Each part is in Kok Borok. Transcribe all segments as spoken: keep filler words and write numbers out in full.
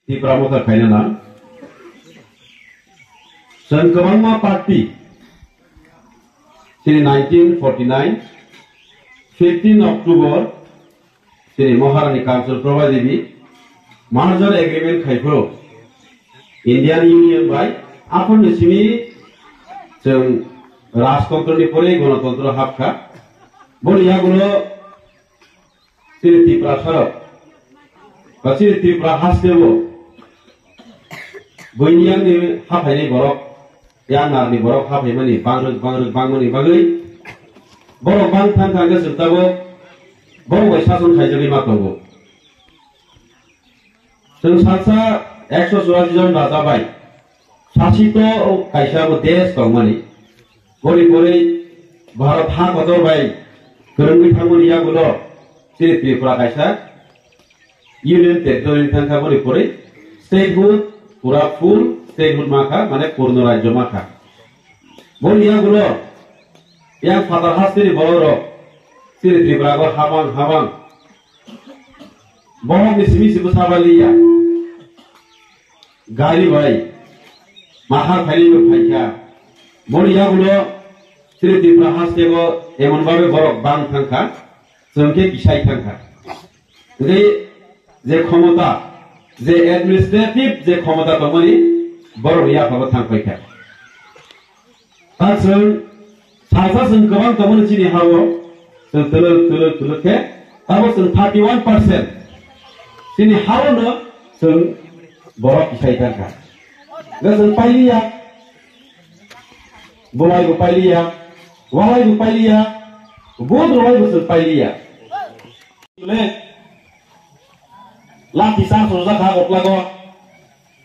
Tipra Motha khaina nang. Chwng kwbangma party, chini nineteen forty-nine, fifteen October, chini Maharani Kanchan Prabha Devi merger agreement khai phuru Indian Union bai aphurni simi chwng rajtontro ni pore gonotontro hapkha. Boni yagulo chini Tiprasarok ba chini Tripura hasteo buini yangni haphainai borok, yang narni borok haphaimani bangrwk bangrwk bangmani bagwi borok bang thang thang khe chwng tabuk borok bai sason khaijagwi ma tongo. Chwng salsa ekso churashi jon raja bai sasito kaisa bo desh tongmani. Boni pore Bharat ha kotor bai kwrwngwi thangmani yagulo chini Tripura kaisa Union Territory thangkha, boni pore statehood, pura full statehood makha, mane purno rajyo makha. Boni yagulo yang phatar hasteni borok rok chini Tripura go habang habang borok ni simi simi sabaliya. Gari bai mahar phailaibo phaikha. Boni yagulo chini Tripura hasteo emon babe borok bang thangkha, chwng khe kisai thangkha. Hwnkhe je khomota, je administrative je khomota tongmani borokni yaphabo thang paikha. Ta chwng salsa chwng kwbang tongmani chini hao, chwng twlwk twlwk twlwk khe tabo chwng thirty one percent chini hao no chwng borok kisai thangkha. Hwnkhe chwng pailiya, bwlai bo pailiya, walai bo pailiya, bud rwlai bo chwng pailiya. Lathi charge rwjak kha Ukhlago.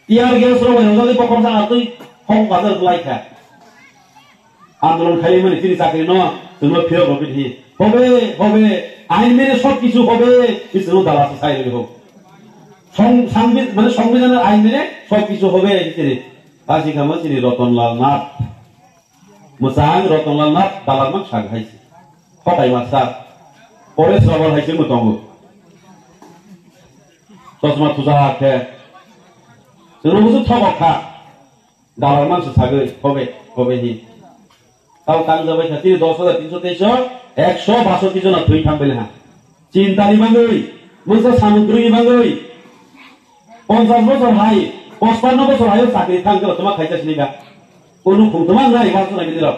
Tear gas rok bai rwjagwi bokhorok sakha twi hok bazar bwlai kha. Andolon khaimani chini chakri no chwngno phirok rwphi di. Hobe, hobe, ain mene sob kichu hobe, chwngno dala se sai rwdi ho. Song-, sangbi-, mane songbidhan ain mene sob kichu hobe, chini. Ta si kha mo chini Rotonlal Nath. Mwchang Rotonlal Nath dalarmang sag hai se. Hotai masa. Pore srobol hai se mwtongo. Chosma thuja khe. Chwngno busu thobok kha. Dalarmang se sagwi, hobe, hobe hi. Tao tang jabai kha, tini dos hajar tinso teis, ekso basoti jona thwi thang bele ha. Chintani bagwi, mungsa samugruni bagwi, ponchas bochor hai, pochpanno bochor hai o chakri thang khe toma khaisa sini ga. Kunu khung toma nai ba sona gidi rok.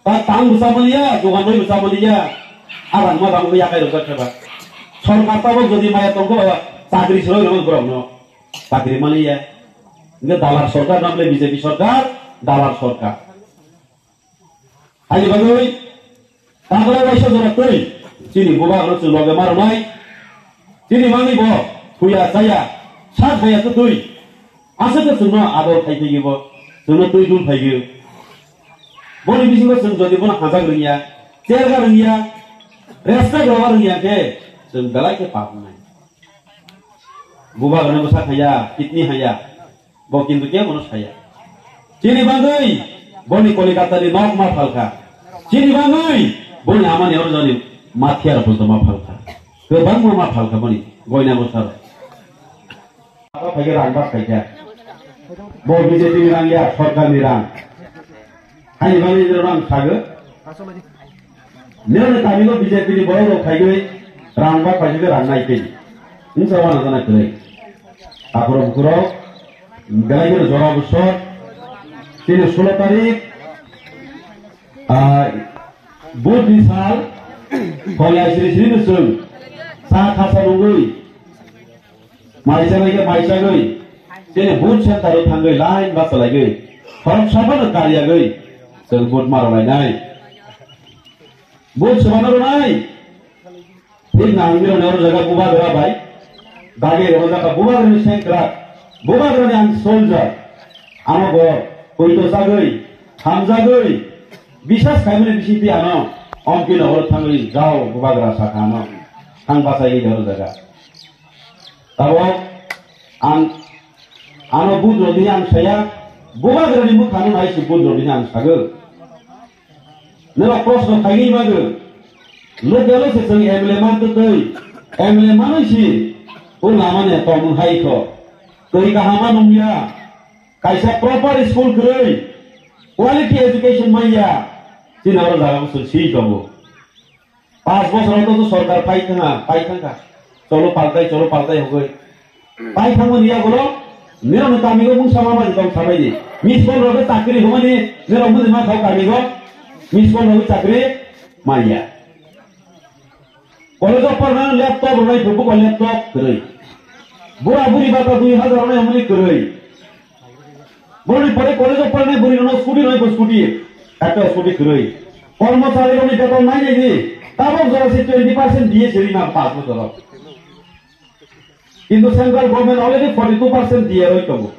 Ta tang bwsa maliya, dogan bai bwsa maliya. Arang ma bang ya kai rojak khe ba. Sorkar tabo jodi maya tong khe ba, chakri sroi rok borok no. Chakri maliya. Nge dalar sorkar namle B J P sorkar, dalar sorkar. Ani bagwi tagra waisa jora twi chini bubagrano chwng loge ma rwnai. Chini manwi bo thuya chaya, sa thaya kwtwi. Aswk khe chwngno ador khai phaiwi bo chwngno twi dul phaiwi. Boni bisingo chwng jodi bono hajak rwngya, cherga rwngya, respect rwna rwngya khe chwng belai khe pap wngnai. Bubagrano bwsa khaya, kidney haya. Bo kintu kebo no saya. Chini bagwi boni Kolikatani nok ma phalkha. Chini bagwi boni amani orjoni mathiar photo ma phalkha. Kwbangma ma phalkha boni goina bwsarok. Abo phaikhe rang bak phaikha. Bo B J P ni rang ya, sorkar ni rang. Haini bagwi rang sago. Nini tamigo B J P ni borok rok phaigwi rang ba phaigwi rang nai tei. Wngsa wana jana kwrwi. Aphuru bukhurok belai kheno jora bwswk. Chini sulo tarik, ah, Budh ni sal, Kolya Sri Sri Nusung, sa khasa nungwi, Maisa bai khe maisa gwi, chini vote center o thangwi line bachalaigwi, khoroksa phano kariyagwi, chwng vote ma rwlainai. Vote swmano rwnai. Thik nangwi rwnai oro jaga bubagra bai. Dagi rwnai jaga bubagrani sengkrak, bubagrani ang soldier. Ano bo poito jagwi, hamjagwi, bisas khaimani bisingtwi ano Ompi nogoro thangwi jao bubagra sakha ano. Thang bachai oro jaga. Tabok ang ano budro dini ang saya, bubagrani mwkhano nai si budro dini ang sago. Nero proshno khaigwi mago. Look gelo se chwng M L A man twi, M L A manwi si o lama ne tong hai kho. Twi kaham ma nungya, kaisa proper school kwrwi, quality education manya, chini oro jaga bwswk swi tongo. Panch bochor to sorkar pai thangha, pai thangkha. Cholo paltai, cholo paltai hogwi. Pai thangmani yagulo, nirokni kamigo mungsa ma mani tong sabaidi. Miss call rok chakri hwnmani, nirok mani ma thok kamigo, miss call rok chakri manya. College o porna laptop rwnai phuru buko laptop kwrwi. Bura buri bata dui hazar rwnai hwnmani kwrwi. Boroni pore college o pornai buri rwnai scooty rwnai bo scooty. Ekta scooty kwrwi. Kormochari rwnai beton nai nai di. Tabok jora se twenty percent diye seri ma pas bochor. Kintu central government already forty two percent diye roi tongo.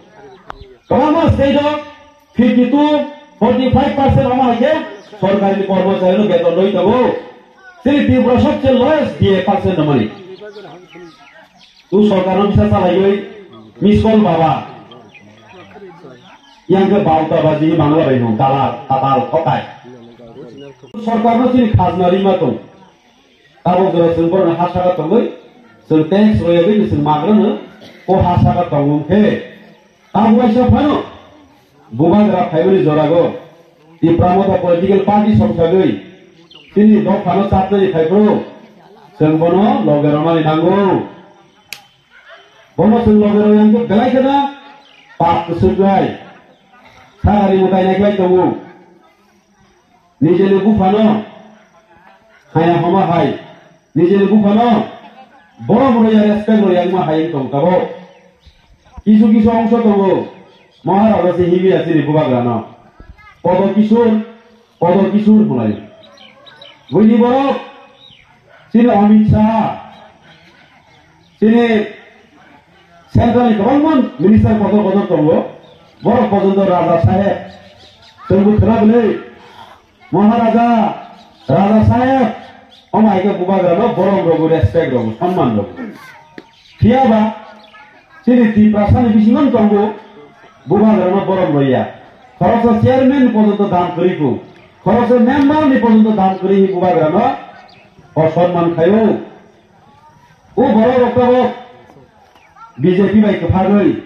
Kwbangma state o fifty two, forty five percent omo hai khe sorkari ni kormochari no beton roi tongo. Chini Tripura sobse lowest diye percent no mani. Tu sorkar no bisa salaiwi miss call baba. Yang ke bauta baji ni mangla bai no dalar tatal kotai. Sorkar no chini khajna rima tong. Tabok jora chwng borokno ha saka tongwi, chwng tax royogwi chwng magrano o ha saka tongmung khe. Tabuk waisa phano bubagra phaimani jorago Tipra Motha political party songsagwi chini dophano chapnani phaiphuru chwng bono loge romani nango. Bono chwng loge royang khe belai kheno pap kwswk bai sagari mwtai naikhwlai tongo. Nijeni buphano haya homa hai, nijeni buphano borom roya respect roya wngma hai wng tong tabok. Kisu kisu ongso tongo, Maharaja se hibiya chini bubagrano. Kodo Kishore, Kodo Kishore hwnlai. Buini borok chini Amit Shah, chini central ni kwbangma minister kotor kotor tongo. Borok porjonto Raja Saheb, chwngbo khwna bwlwi. Maharaja, Raja Saheb, omo hai khe bubagrano borom rwgo, respect rwgo, sonman rwgo. Phiya ba, chini Tiprasani bisingo tongo, bubagrano borom rwya. Khoroksa chairman ni porjonto dam kwrwi kho, khoroksa member ni porjonto dam kwrwi hi bubagrano osonman khaio. O borok rok tabok B J P bai kwphagwi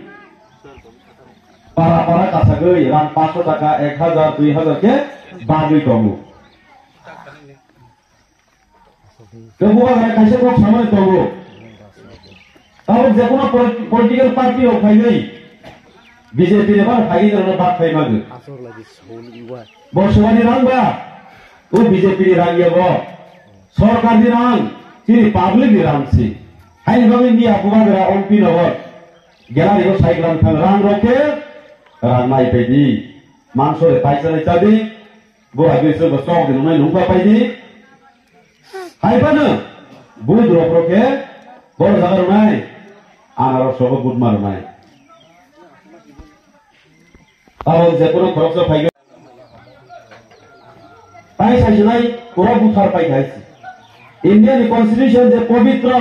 para para kasagwi rang paanch sho taka, ek hazar, dui hazar khe bagwi tongo. Tei bubagra kaisa kok samani tongo. Tabuk jekono polit-, political party rok phainai B J P ni bana phaiwi rokno bak phai magwi. Bo sobani rang ba, o B J P ni rang ya bo. Sorkar ni rang, chini public ni rang si. Haini bagwi miya bubagra M P nogo galari rok sai glam thang rang rok khe rang nai pai di. Mangso de paisa nai cha di. Bo agwi se bo sok de nai nungpa pai di. Hai phano bud rok rok khe bor jaga rwnai, anaros rogo bud ma rwnai. Abo je kono khoroksa phai tai sai sinai kura buthar pai khai si. India ni constitution je pobitro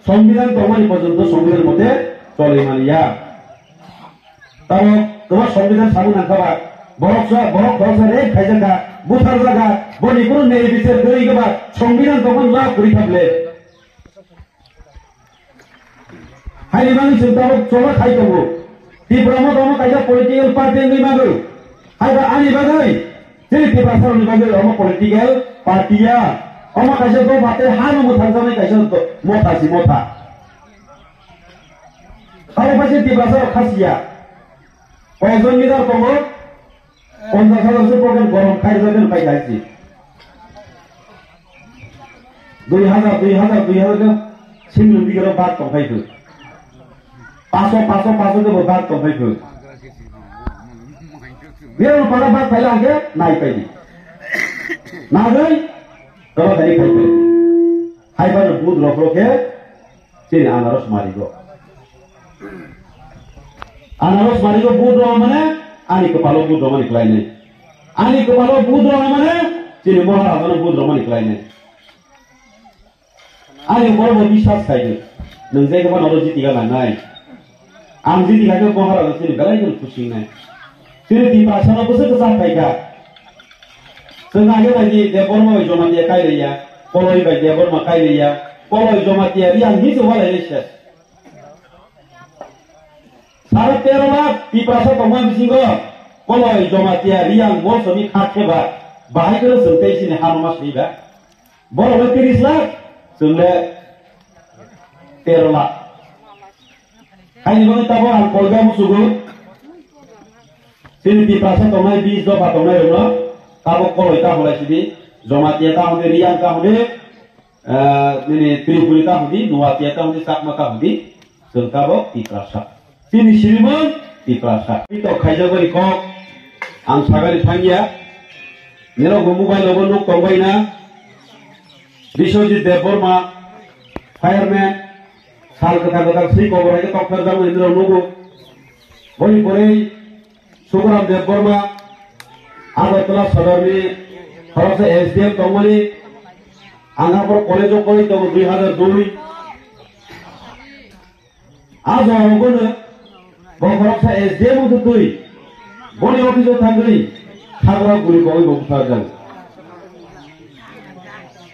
songbidan tongmani porjonto songbidan mote choli maliya. Tamo kwbang songbidan samung nangkha ba, borok sa, borok khoroksa rape khaijak kha, buthar jak kha, boni kunu ney bichar kwrwi kha ba, songbidan tongmani la kwrwi kha ble. Haini bagwi chwng tabuk choba khai tongo. Tipra Motha omo kaisa political party wngwi mago. Haiba ani bagwi chini Tiprasarokni bagwi omo political party ya. Omo kaisa dopha tei hano mwthangjaknai kaisa do-, motha si motha. Abo kaisa Tiprasarok khasiya. Koyekjon leader tongo. Ponchash hajar se pocket gorom khai rwjak khe phai khai si. Dui hajar, dui hajar, dui hajar khe simi bigero bak tong phai kho. Paso, paso, paso khe bo bak tong phai kho. Biro para bak phai lang khe nai phai di. Nagwi, toro dari phai phai. Hai ba bud rok rok khe Chini anaros marigo. Anaros marigo bud rw mane ani kwpalo bud rw mani khlainai. Ani kwpalo bud rw mane chini Maharajano bud rw mani khlainai. Ani borok bo biswas khaidi. Nwng je kwbangno jitika nangnai. Ang jitika khe Maharaja chini belai kheno khusi wngnai. Chini Tiprasano bwswk kwchak phaikha. Chwng age bai di Debbarma bai Jamatia kailaiya, Koloi bai Debbarma kailaiya, Koloi Jamatia Reang hinwi walai se. Sare tero lakh Tiprasa tongma bisingo Koloi, Jamatia, Riyang, Molsomni kha khe ba, bahai khe chwng tei chini ha mama swi ba. Borok le tris lakh, chwng le tero lakh. Haini bagwi tabok ang kolga musugo. Chini Tiprasa tongnai, bis dopha tongnai rokno tabok Koloi ta hwnlai sidi, Jamatia ta hwnwi, Riyang ta hwnwi, eh, nini Tripuri ta hwnwi, Nuatia ta hwnwi, Chakma ta hwnwi, chwng tabok Tiprasa. Chini sirimung Tiprasa. Ito khaijagwi kok ang sagani thangya. Nirok bo mobile obo nuk tongbai na. Biswajit Debbarma, fireman, sal kwthar kwthar swi kobor hai khe tokthar jagwi nirok nugo. Boni pore Sukuram Debbarma, Agartala Sodorni khoroksa S D M tongmani, ang aphuru college-o porwi tongo dui hazar dui. A jora rogono bo khoroksa S D M wngtwi twi, boni office-o thangwi khagra guri kogwi bo butharjak.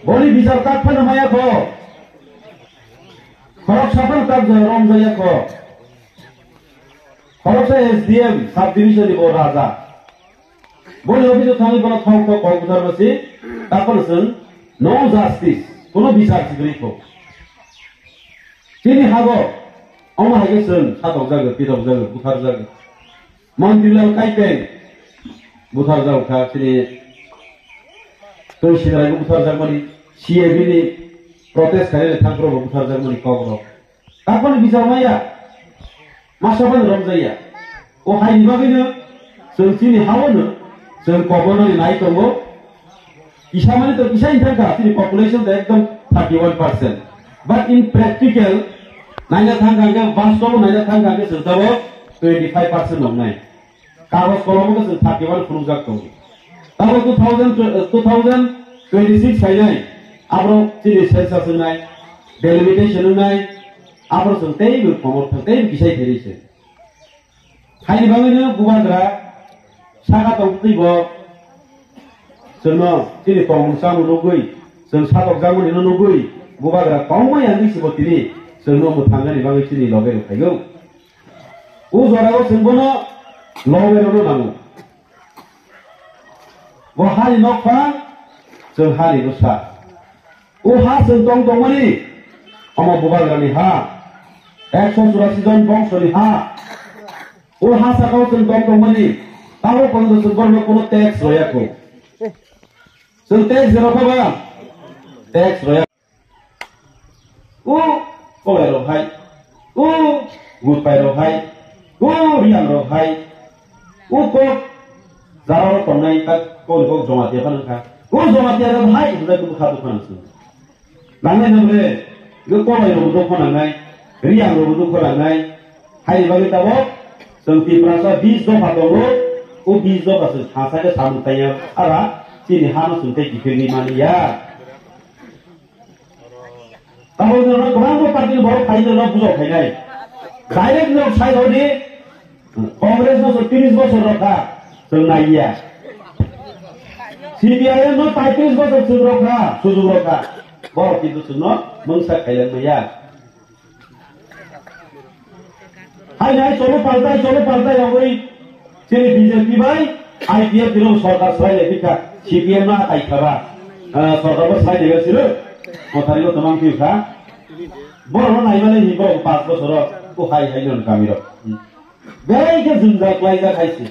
Boni bichar tak phano maya kho. Khoroksa phano tak jora romjaya kho. Khoroksa S D M sub division ni bo raja. Boni office o thangwi bono thok thok kok butharma si, taphano chwng no justice, kuno bichar si kwrwi kho. Chini hago, omo hai khe chwng satokjak, pitokjak, butharjak. Montri Lal Kaipeng butharjak kha, chini twi Sinarai butharjakmani, C A B ni protest khainai thangphuru bo butharjakmani kok rok. Taphano bichar maya, masa phano romjaya. O haini bagwino chwng chini haono chwng kobornani nai tongo. Kisa mani to kisa wngkha chini population to ekdom thirty one percent. But in practical naina thangkha hwnkhe, bastobo naina thangkha hwnkhe chwng tabok twenty five percent wngnai. Kagoj kolomo khe chwng thirty one phunukjak tongo. Tabok two thousand, two thousand twenty six phainai, aborok chini census wngnai, delimitation wngnai, aborok chwng teibo khomor thang, teibo kisai pherwi se. Haini bagwino bubagra saka tongtwi bo chwngno chini tongmung chamung nugwi, chwng satokjakmani no nugwi, bubagra tongma yangwi se bo tini chwngno mwthangani bagwi chini loge rw phaigo. O jorao chwng bono loge rwno nango. Bo hani nokphang, chwng hani bwsa. O ha chwng tong tongmani, omo bubagrani ha. Ekso churasi jon bongsoni ha. O ha sakao chwng tong tongmani, tabok porjonto chwng borokno kuno tax roya kho. Chwng tax rw kha ba? Tax roya. O kolai rok hai, o gutpai rok hai, o riyang rok hai, o kok jara rok tongnai tak kok ni kok Jamatia phano wngkha. O Jamatia rok hai hwnjak bwkha bwkha nang swngo. Nangnai nang le, o kolai rok bo dukho nangnai, riyang rok bo dukho nangnai. Haini bagwi tabok chwng Tiprasa bis dopha tongo, o bis dopha chwng sa sa khe samung tangya, ara chini hano chwng tei kiphilwi mani ya. Tabok nirok kwbangma party ni borok phai nirok bujok khainai. Direct nirok sai rodi, Congress no tris bosor rok kha, chwng nai ya. C P I M no paitris bosor chwng rok kha, sujuk rok kha. Borok kintu chwngno mungsa khailangma ya. Hai hai cholo paltai, cholo paltai, aboni chini B J P bai I P F ni sorkar swlai lai phikha, C P M no atai khaba, ah, sorkar bo swlai lai siro, mothari bo tamang phikha. Borok no naimani ni borok pas bosoro ko hai hai non kami rok. Belai khe jwngjal kwlaijak hai se.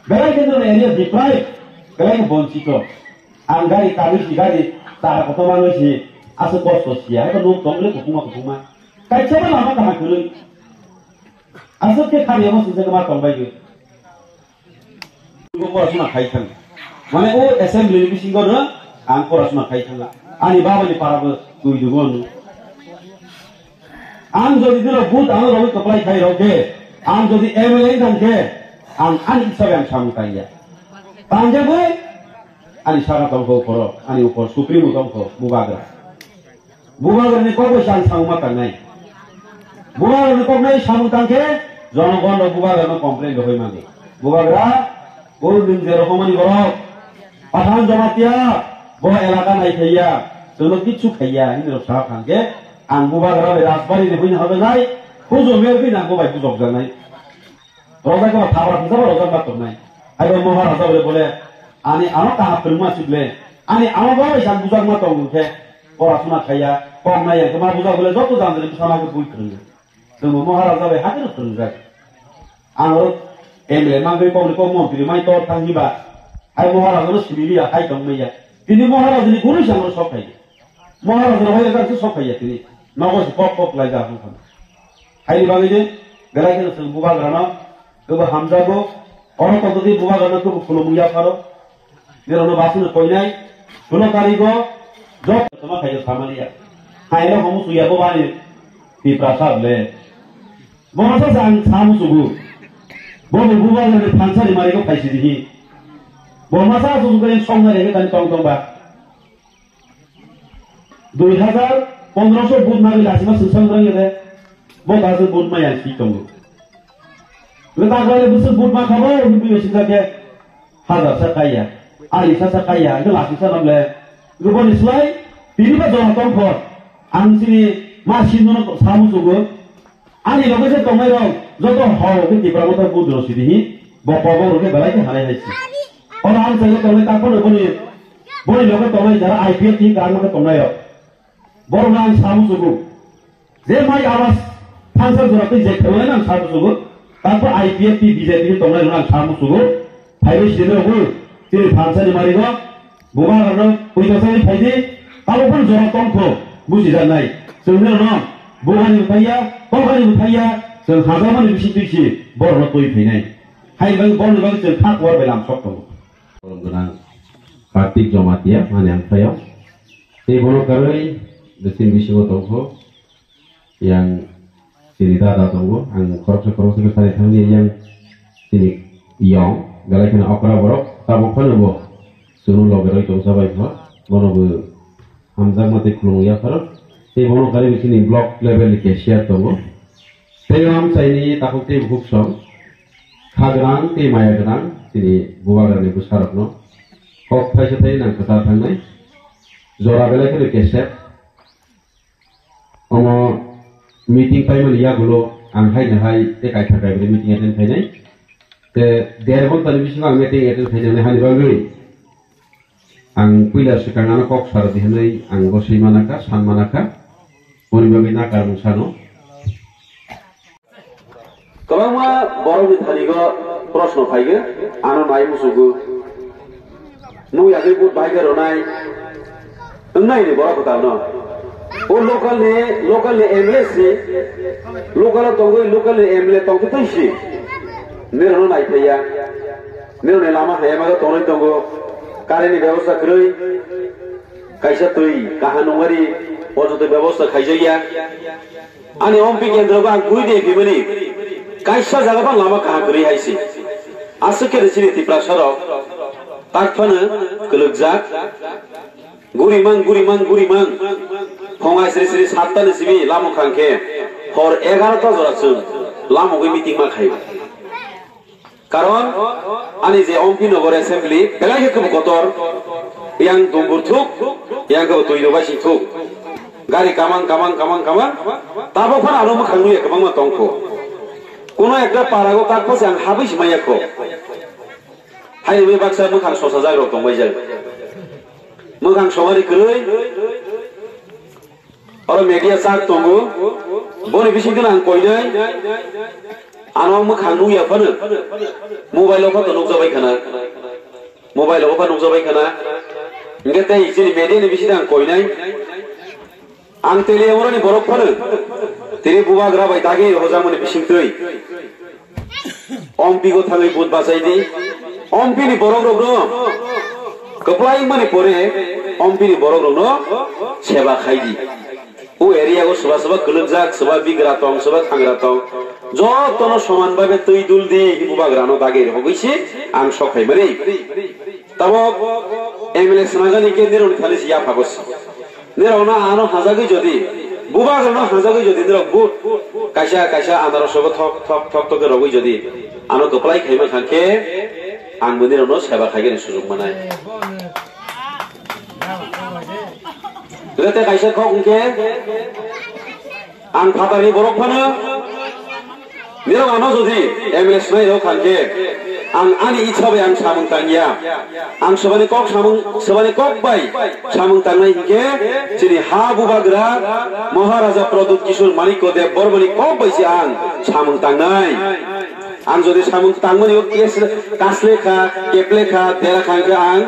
Belai khe non area deprive, belai khe bonchito. Ang gari kabui si gari tara kotor manwi si aswk kosto siya, hai nuk tong le kuphuma kuphuma. Kaisa ma lama kaham kwrwi. Aswk khe khani amo swijak ma tong bai gwi. Bo porasona khai thang. Mane o assembly ni bisingo no ang porasona khai thang. Ani baba ni para bo twi dugo no. Ang jodi dino vote ano rogwi kwplai khai rok khe, ang jodi M L A wng thang khe, ang ani hisabe ang samung tangya. Tangjagwi ani saka tongkho khoro, ani ukor supremo tongkho, bubagra. Bubagrani kok bai chang samung ma tangnai. Bubagrani kok nai samung tang khe jonogon rok bubagrano complain rogwi mani. Bubagra, o nwng je rokomani borok, Pathan Jamatia, bo elaka nai thaiya, chwngno kichu khaiya, hini rok sahak thang khe, ang bubagra bai Rajbari ni buini hojanai, hujo mer buini ang bo bai bujok janai. Rojak ba thabra hwnsa ba rojak ma tongnai. Hai bo Maharaja bole bole ani ano kaham phwrwngma si bole. Ani ano ba bai jan bujak ma tong hwnkhe pora suna khaiya, kok naiya, ma bujak bole joto jan jani bwsama khe bui phwrwngo. Chwngbo Maharaja bai hakhe no phwrwngjak. Ang oro M L A mangwi kokni kok montri mai tor thang hiba. Hai Maharaja no simi liya, hai tong maya. Tini Maharaja ni gurui sangro sok hai. Maharaja no hai khe sok hai tini. Nogo se pok pok lai ja hwn khan. Hai ni bagwi de, belai kheno chwng bubagra no, kebo hamjago. Oro tongtwtwi bubagra no kebo khulumung yapharo. Nirokno basino koinai, sulo tarigo, job toma khaio samaliya. Haino homo suya bo bani Tiprasa le. Bo masa sa ang samu sugu. Bo bo buba le thansa ni marigo phaisi dihi. Bo masa sugu ko yang song na rege tani tong tong ba. Dui hazar pondroso but magi lasima sungsang rang yede. Bo ta se but ma yang si tongo. Le ta gale busu but ma khabo, ni bi sing ke. Hazar sa kaya, ari sa sa kaya, hingke lasi sa namle. Guboni slai, tini ba jora tongkho. Ang sini ma sindono samu sugo. Ani loge se tongnai rok, joto hao ke Tipra Motha budro sidi hi, bo pobo roke belai ke halai hai si. Ono ang saigo tongnai takbo no boni, boni loge tongnai jara I P F T karang ke tongnai rok. Borok no ang samu sugo. Je mai awas thansa jora tei je khawnai nang sabu sugo, taphor I P F T B J P ni tongnai rok ang sabu sugo, phaibai sini rok bo, chini thansa ni marigo, bubagra no puitosani phaidi, tabo phano jora tongkho, bujijaknai, chwng no no, bugani bwthaiya, tokani bwthaiya, chwng hajakmani bising twi si, borok no twi phainai, hai bai borok ni bagwi chwng kha kuar bai lam sok tongo. Borok gwnang Kartik Jamatia, mani ang phaio, tei bono karwi, chini bisingo tongkho, yang chini dada tongo, ang khoroksa khoroksa khe salai thangni yang chini yong, belai kheno okra borok, tabuk phano bo chwngno loge roi tongsa bai pha, bono bo hamjakma tei khulumung yapharo, tei bono kari chini block level ni cashier tongo, tei amchaini takhuk tei bukhuk song, kha gwnang tei maya gwnang chini bubagrani bwsarokno kok thaisa thai nang kwchar thangnai, jora belai kheno kesep. Omo meeting paimani yagulo ang haino hai tei kaitha kaibri meeting attend khainai. Tei der ghontani bisingo ang meeting attend khainani hani bagwi ang puila swkang ano kok saro di hwnwi ang bo swi manakha, san manakha. Boni bagwi nakar mung sano. Kwbangma borokni thanigo proshno phaigo, ano nai muchugo. Nukya khe vote bahai khe rwnai. Wngnai ni borok kwtal no. O local ni, local ni M L A si, local o tongwi local ni M L A tongtwi twi si. Nirokno nai phaiya. Nirokni lama hai ma tongnai tongo. Current ni bebosta kwrwi. Kaisa twi kaha nungmari o joto bebosta khaijakya. Ani ompi kendro ba ang guri de bimani. Kaisa jaga ba lama kaha kwrwi hai se. Aswk khe chini Tiprasa rok tak phano kwlwkjak. Guri mang, guri mang, guri mang. Phongai sri sri satta ni simi lamo khang khe hor egarota jora chwng lamo gwi meeting ma khaio. Karon ani je ompi nogor assembly belai khe kwbwi kotor, yang dumbur thuk, yang khe twi rwbai sing thuk. Gari kamang, kamang, kamang, kamang. Tabok phano ano mwkhang nuya kwbangma tongkho. Kuno ekta parago tak phose ang habwi si maya kho. Haini baksa mwkhang sosa jagrok tongbai jak. Mwkhang somani kwrwi. Oro media chak tongo, boni bisingtwi ang koinai, ano mwkhang nukya phano, mobile o photo nukjabai khana, mobile o photo nukjabai khana, hingke tei chini media ni bisingtwi ang koinai, ang tele oroni borok phano, tini bubagra bai dagi hojakmani bisingtwi. Ompi go thangwi vote bachai di. Ompi ni borok rok no kwplai mani pore ompi ni borok rok no seba khai di. O area go soba soba kwlwkjak, soba bigra tong, soba thangra tong. Joto no soman bhabe twi dul di, bubagra no dagi rogwi se ang sok khai mani. Tabok M L A swnajani ke nirok ni thani si yapha gosi. Nirok no ano hajagwi jodi, bubagra no hajagwi jodi nirok vote kaisa kaisa anaro sobo thok thok thok thok rogwi jodi ano kwplai khaima khan khe ang bo nirok no seba khaigani sujuk manai. Rete kaisa kok hwnkhe ang phatarni borok phano Nirok ano jodi M L A snai rok khan khe ang ani ichha bai ang samung tangya. Ang swbani kok samung, swbani kok bai samung tangnai hinkhe chini ha bubagra Maharaja Pradyut Kishore Manikya Deb Bormani kok bai se ang samung tangnai. Ang jodi samung tangmani o case kasle kha, keple kha, dera khan khe ang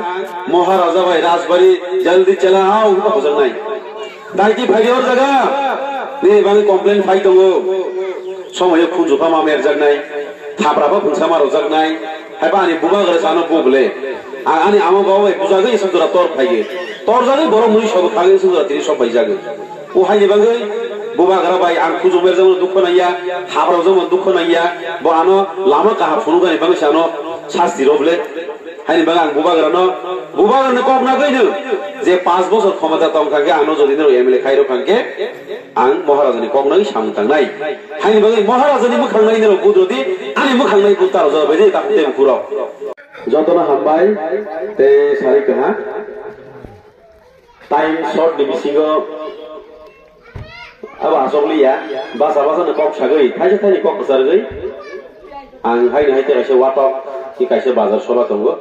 Maharaja bai Rajbari jaldi chela ao hwnba hojaknai. Daiki phai di hor jaga. Nini bagwi complain phai tongo. Somoyo khunju phama merjaknai. Thapra pha phungsa ma rojaknai. Haiba ani bubagra sano bubule. Ang ani ama baba bai bujagwi isuk jora tor phaiye. Tor jagwi borok mui sobo khagwi isuk jora tini sok bai jagwi. O haini bagwi bubagra bai ang khunju merjakno dukho nangya. Thapra jokno dukho nangya. Bo ano lama kaham phunuknani bagwi se ano sasti rw bole. Haini bagwi ang bubagrano, bubagrani kok nagwi no je panch bochor khomota tong kha khe ano jodi no M L A khai rw kha khe ang Maharajani kok nagwi samung tangnai. Haini bagwi Maharajani mwkhang nai no budrodi ani mwkhang nai buta rw jagwi ta te bukurok. Jotono hambai te sari kaha. Time short ni bisingo abo asok liya, basa basa ni kok sagwi, thaisa thaini kok kwchargwi. Ang haino hai tei kaisa watok, tei kaisa bazar sola tongo.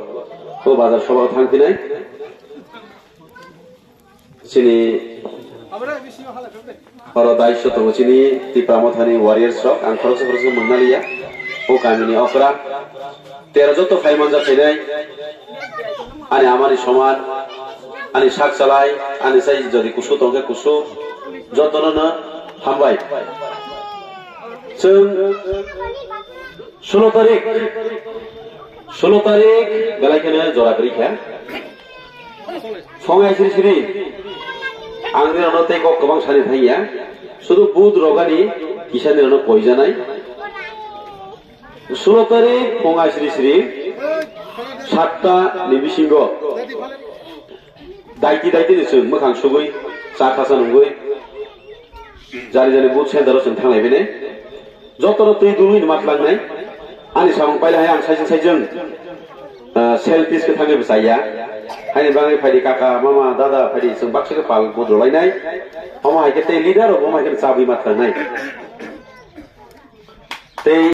O bazar sola thang phinai. Chini oro daiso tongo chini Tipra Mothani warriors rok, ang khoroksa khoroksa mungna liya. O kamini okra. Tero joto phai manja phainai, ani amani soman, ani sak chalai, ani sai jodi kusu tongkhe kusu, jotono no hambai. Chwng sulo tarik, sulo tarik belai kheno jora kwrwi kha. Phongai siri siri, ang nirano tei kok kwbang sani thangya, sudu bud rogani kisa nirano poijanai. Sulo tarik phung aisri sri satta ni bisingo daiti daiti ni chwng mwkhang sugwi cha khasa nungwi jani jani booth center o chwng thanglai bini jotono twi dului ni matlangnai ani samung paila hai ang saijwng saijwng, ah, selfish khe thangwi bwchaiya haini bagwi phaidi kaka mama dada phaidi chwng baksa khe pal booth rwlainai omo hai khe tei leader rok omo hai khe chabwi matlangnai. Tei